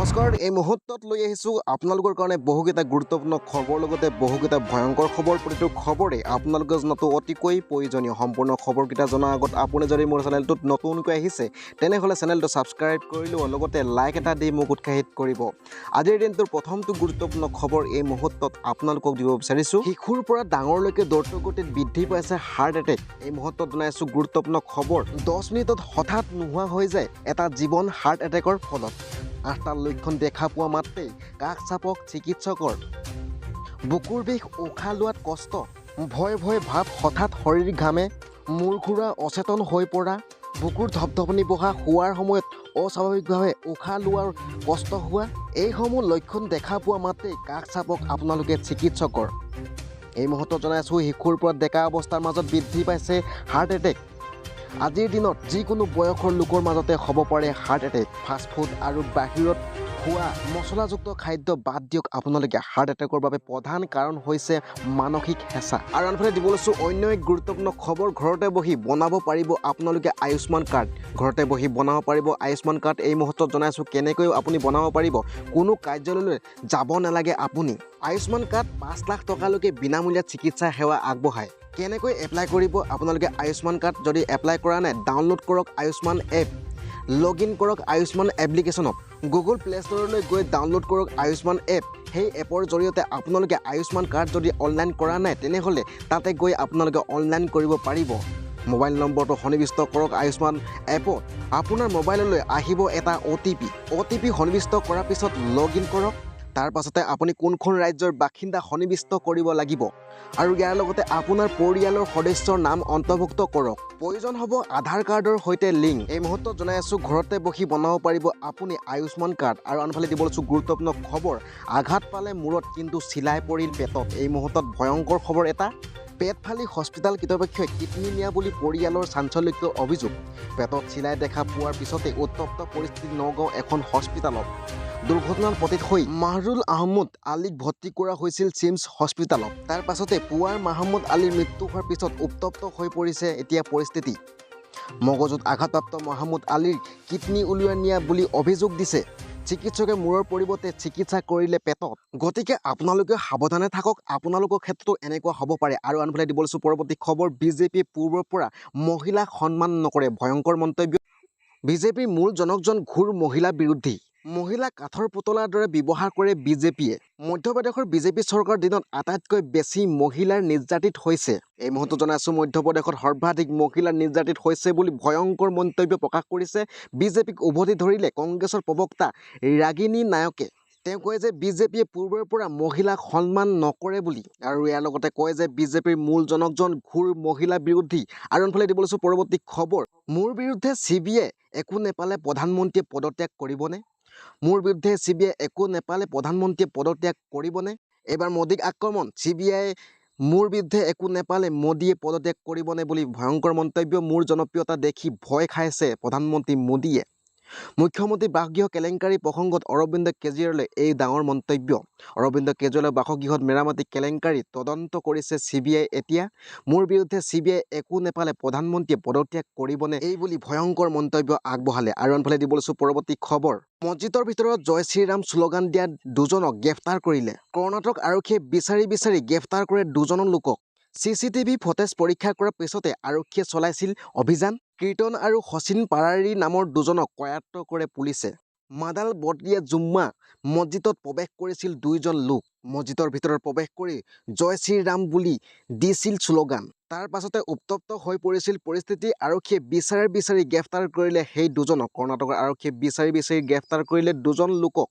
নমস্কাৰ। এই মুহূৰ্তত লৈ আহিছোঁ আপোনালোকৰ কাৰণে বহুকেইটা গুৰুত্বপূৰ্ণ খবৰ, লগতে বহুকেইটা ভয়ংকৰ খবৰ। প্ৰতিটো খবৰেই আপোনালোকে জনাটো অতিকৈ প্ৰয়োজনীয়। সম্পূৰ্ণ খবৰকেইটা জনাৰ আগত আপুনি যদি মোৰ চেনেলটোত নতুনকৈ আহিছে, তেনেহ'লে চেনেলটো ছাবস্ক্ৰাইব কৰি ল'ব, লগতে লাইক এটা দি মোক উৎসাহিত কৰিব। আজিৰ দিনটোৰ প্ৰথমটো গুৰুত্বপূৰ্ণ খবৰ এই মুহূৰ্তত আপোনালোকক দিব বিচাৰিছোঁ। শিশুৰ পৰা ডাঙৰলৈকে দ্ৰুতগতিত বৃদ্ধি পাইছে হাৰ্ট এটেক। এই মুহূৰ্তত জনাইছোঁ গুৰুত্বপূৰ্ণ খবৰ। 10 মিনিটত হঠাৎ নোহোৱা হৈ যায় এটা জীৱন হাৰ্ট এটেকৰ ফলত। আঠটা লক্ষণ দেখা পোৱা মাত্ৰেই কাষ চাপক চিকিৎসকৰ। বুকুৰ বিষ, উশাহ লোৱাত কষ্ট, ভয় ভয় ভাৱ, হঠাৎ শৰীৰ ঘামে, মূৰ ঘূৰা, অচেতন হৈ পৰা, বুকুৰ ধপধপনি বঢ়া, শোৱাৰ সময়ত অস্বাভাৱিকভাৱে উশাহ লোৱাৰ কষ্ট হোৱা, এইসমূহ লক্ষণ দেখা পোৱা মাত্ৰেই কাষ চাপক আপোনালোকে চিকিৎসকৰ। এই মুহূৰ্তত জনাইছোঁ, শিশুৰ পৰা ডেকা অৱস্থাৰ মাজত বৃদ্ধি পাইছে হাৰ্ট এটেক। আজিৰ দিনত যিকোনো বয়সৰ লোকৰ মাজতে হ'ব পাৰে হাৰ্ট এটেক। ফাষ্টফুড আৰু বাহিৰত খোৱা মছলাযুক্ত খাদ্য বাদ দিয়ক আপোনালোকে। হাৰ্ট এটেকৰ বাবে প্ৰধান কাৰণ হৈছে মানসিক হেঁচা। আৰু আনফালে দিব লৈছোঁ অন্য এক গুৰুত্বপূৰ্ণ খবৰ। ঘৰতে বহি বনাব পাৰিব আপোনালোকে আয়ুষ্মান কাৰ্ড। ঘৰতে বহি বনাব পাৰিব আয়ুষ্মান কাৰ্ড। এই মুহূৰ্তত জনাইছোঁ কেনেকৈ আপুনি বনাব পাৰিব। কোনো কাৰ্যালয়লৈ যাব নালাগে আপুনি। আয়ুষ্মান কাৰ্ড 5 লাখ টকালৈকে বিনামূলীয়া চিকিৎসা সেৱা আগবঢ়ায়। কেনেকৈ এপ্লাই কৰিব আপোনালোকে আয়ুষ্মান কাৰ্ড? যদি এপ্লাই কৰা নাই, ডাউনলোড কৰক আয়ুষ্মান এপ, লগ ইন কৰক আয়ুষ্মান এপ্লিকেশ্যনত। গুগল প্লে ষ্ট'ৰলৈ গৈ ডাউনলোড কৰক আয়ুষ্মান এপ। সেই এপৰ জৰিয়তে আপোনালোকে আয়ুষ্মান কাৰ্ড যদি অনলাইন কৰা নাই, তেনেহ'লে তাতে গৈ আপোনালোকে অনলাইন কৰিব পাৰিব। মোবাইল নম্বৰটো সন্নিৱিষ্ট কৰক আয়ুষ্মান এপত। আপোনাৰ মোবাইললৈ আহিব এটা অ'টিপি। অ'টিপি সন্নিৱিষ্ট কৰাৰ পিছত লগ ইন কৰক। তাৰ পাছতে আপুনি কোনখন ৰাজ্যৰ বাসিন্দা সন্নিৱিষ্ট কৰিব লাগিব আৰু ইয়াৰ লগতে আপোনাৰ পৰিয়ালৰ সদস্যৰ নাম অন্তৰ্ভুক্ত কৰক। প্ৰয়োজন হ'ব আধাৰ কাৰ্ডৰ সৈতে লিংক। এই মুহূৰ্তত জনাই আছোঁ, ঘৰতে বহি বনাব পাৰিব আপুনি আয়ুষ্মান কাৰ্ড। আৰু আনফালে দিব লৈছোঁ গুৰুত্বপূৰ্ণ খবৰ। আঘাত পালে মূৰত, কিন্তু চিলাই পৰিল পেটত। এই মুহূৰ্তত ভয়ংকৰ খবৰ এটা। পেট ফালি হস্পিতাল কৰ্তৃপক্ষই কিডনী নিয়া বুলি পৰিয়ালৰ চাঞ্চল্যকৰ অভিযোগ। পেটত চিলাই দেখা পোৱাৰ পিছতে উত্তপ্ত পৰিস্থিতি নগাঁও এখন হস্পিতালত। দুৰ্ঘটনাত পতিত হৈ মাহৰুল আহমদ আলীক ভৰ্তি কৰা হৈছিল চিমছ হস্পিতালত। তাৰ পাছতে পুৱাৰ মাহমুদ আলীৰ মৃত্যু হোৱাৰ পিছত উত্তপ্ত হৈ পৰিছে এতিয়া পৰিস্থিতি। মগজুত আঘাতপ্ৰাপ্ত মাহমুদ আলীৰ কিডনী উলিয়াই নিয়া বুলি অভিযোগ দিছে। চিকিৎসকে মূৰৰ পৰিৱৰ্তে চিকিৎসা কৰিলে পেটত। গতিকে আপোনালোকে সাৱধানে থাকক, আপোনালোকৰ ক্ষেত্ৰতো এনেকুৱা হ'ব পাৰে। আৰু আনফালে দিব লৈছোঁ পৰৱৰ্তী খবৰ। বিজেপিয়ে পূৰ্বৰ পৰা মহিলাক সন্মান নকৰে, ভয়ংকৰ মন্তব্য। বিজেপিৰ মূল জনকজন ঘোৰ মহিলা বিৰোধী। মহিলা কাঠৰ পুতলাৰ দৰে ব্যৱহাৰ কৰে বিজেপিয়ে। মধ্যপ্ৰদেশৰ বিজেপি চৰকাৰৰ দিনত আটাইতকৈ বেছি মহিলাৰ নিৰ্যাতিত হৈছে। এই মুহূৰ্তত জনাইছোঁ, মধ্যপ্ৰদেশত সৰ্বাধিক মহিলা নিৰ্যাতিত হৈছে বুলি ভয়ংকৰ মন্তব্য প্ৰকাশ কৰিছে। বিজেপিক উভতি ধৰিলে কংগ্ৰেছৰ প্ৰবক্তা ৰাগিনী নায়কে। তেওঁ কয় যে বিজেপিয়ে পূৰ্বৰ পৰা মহিলাক সন্মান নকৰে বুলি আৰু ইয়াৰ লগতে কয় যে বিজেপিৰ মূল জনকজন ঘোৰ মহিলা বিৰোধী। আৰু আনফালে দিব লৈছোঁ পৰৱৰ্তী খবৰ। মোৰ বিৰুদ্ধে চিবিআই একো নেপালে প্ৰধানমন্ত্ৰীয়ে পদত্যাগ কৰিবনে? মোৰ বিৰুদ্ধে চিবিআই একো নেপালে প্ৰধানমন্ত্ৰীয়ে পদত্যাগ কৰিবনে? এইবাৰ মোদীক আক্ৰমণ। চিবিআই মোৰ বিৰুদ্ধে একো নেপালে মোদীয়ে পদত্যাগ কৰিবনে বুলি ভয়ংকৰ মন্তব্য। মোৰ জনপ্ৰিয়তা দেখি ভয় খাইছে প্ৰধানমন্ত্ৰী মোদীয়ে। মুখ্যমন্ত্ৰী বাসগৃহ কেলেংকাৰী প্ৰসংগত অৰবিন্দ কেজৰিৱালে এই ডাঙৰ মন্তব্য। অৰবিন্দ কেজৰিৱালৰ বাসগৃহত মেৰামতি কেলেংকাৰী তদন্ত কৰিছে চিবিআই। এতিয়া মোৰ বিৰুদ্ধে চিবিআই একো নেপালে প্ৰধানমন্ত্ৰীয়ে পদত্যাগ কৰিবনে, এই বুলি ভয়ংকৰ মন্তব্য আগবঢ়ালে। আৰু আনফালে দিব লৈছোঁ পৰৱৰ্তী খবৰ। মছজিদৰ ভিতৰত জয় শ্ৰীৰাম শ্লোগান দিয়া দুজনক গ্ৰেপ্তাৰ কৰিলে। কৰ্ণাটক আৰক্ষীয়ে বিচাৰি বিচাৰি গ্ৰেপ্তাৰ কৰে দুজন লোকক। চিচিটিভি ফুটেজ পৰীক্ষা কৰাৰ পিছতে আৰক্ষীয়ে চলাইছিল অভিযান। কীৰ্তন আৰু শচীন পাৰাৰী নামৰ দুজনক কৰায়ত্ব কৰে পুলিচে। মাদাল বদৰিয়া জুম্মা মছজিদত প্ৰৱেশ কৰিছিল দুয়োজন লোক। মছজিদৰ ভিতৰত প্ৰৱেশ কৰি জয় শ্ৰীৰাম বুলি দিছিল শ্লোগান। তাৰ পাছতে উত্তপ্ত হৈ পৰিছিল পৰিস্থিতি। আৰক্ষীয়ে বিচাৰি বিচাৰি গ্ৰেপ্তাৰ কৰিলে সেই দুজনক। কৰ্ণাটকৰ আৰক্ষীয়ে বিচাৰি বিচাৰি গ্ৰেপ্তাৰ কৰিলে দুজন লোকক।